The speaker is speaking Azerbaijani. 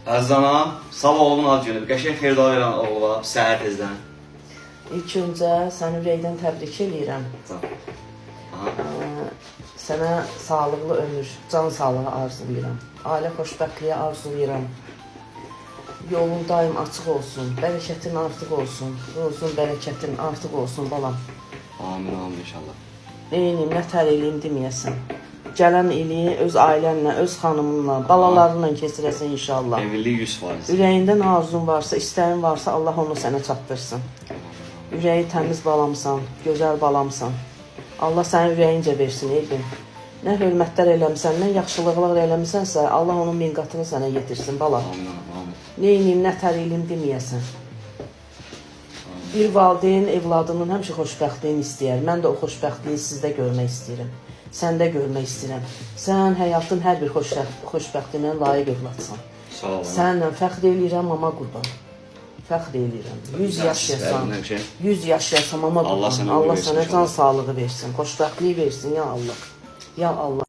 Əziz anam, sabah oğlumun ad günüdür. Qəşəng xeyir dua verən oğluma səhər tezdən. İlk öncə səni ürəkdən təbrik eləyirəm. Aha. Sənə sağlıqlı ömür, can sağlığı arzulayıram. Ailə xoşbəxtliyi arzulayıram. Yolun daim açıq olsun, bərəkətin artıq olsun, ruzun bərəkətin artıq olsun balam. Amin, amin inşallah. Neyniyim, nə tər eləyim deməyəsən. Gələn ili öz ailənlə, öz xanımınla, balalarınla keçirəsən inşallah. Evlilik 100%. Ürəyində nə arzun varsa, istəyin varsa Allah onu sənə çatdırsın. Ürəyi təmiz balamsan, gözəl balamsan. Allah sənin ürəyincə versin, Elvin. Nə hörmətlər eləmisən, nə yaxşılıqlar eləmisənsə, Allah onun min qatını sənə yetirsin, bala. Amin, amin. Neyniyim, nə tər eləyim deməyəsən. Bir valideyn evladının həmişə xoşbəxtliyini istəyər. Mən də o xoşbəxtliyi sizdə görmək istəyirəm. Səndə görmək istəyirəm. Sən həyatın hər bir xoşbəxtliyinə layiq övladsan. Sağ ol. ana. Səninlə fəxr eləyirəm, mama qurban. Fəxr eləyirəm. 100 yaş yaşa. Həmişə. 100 yaş yaşa mama qurban. Allah sənə ömür Allah versin sənə can inşallah. sağlığı versin, xoşbəxtlik versin ya Allah. Ya Allah.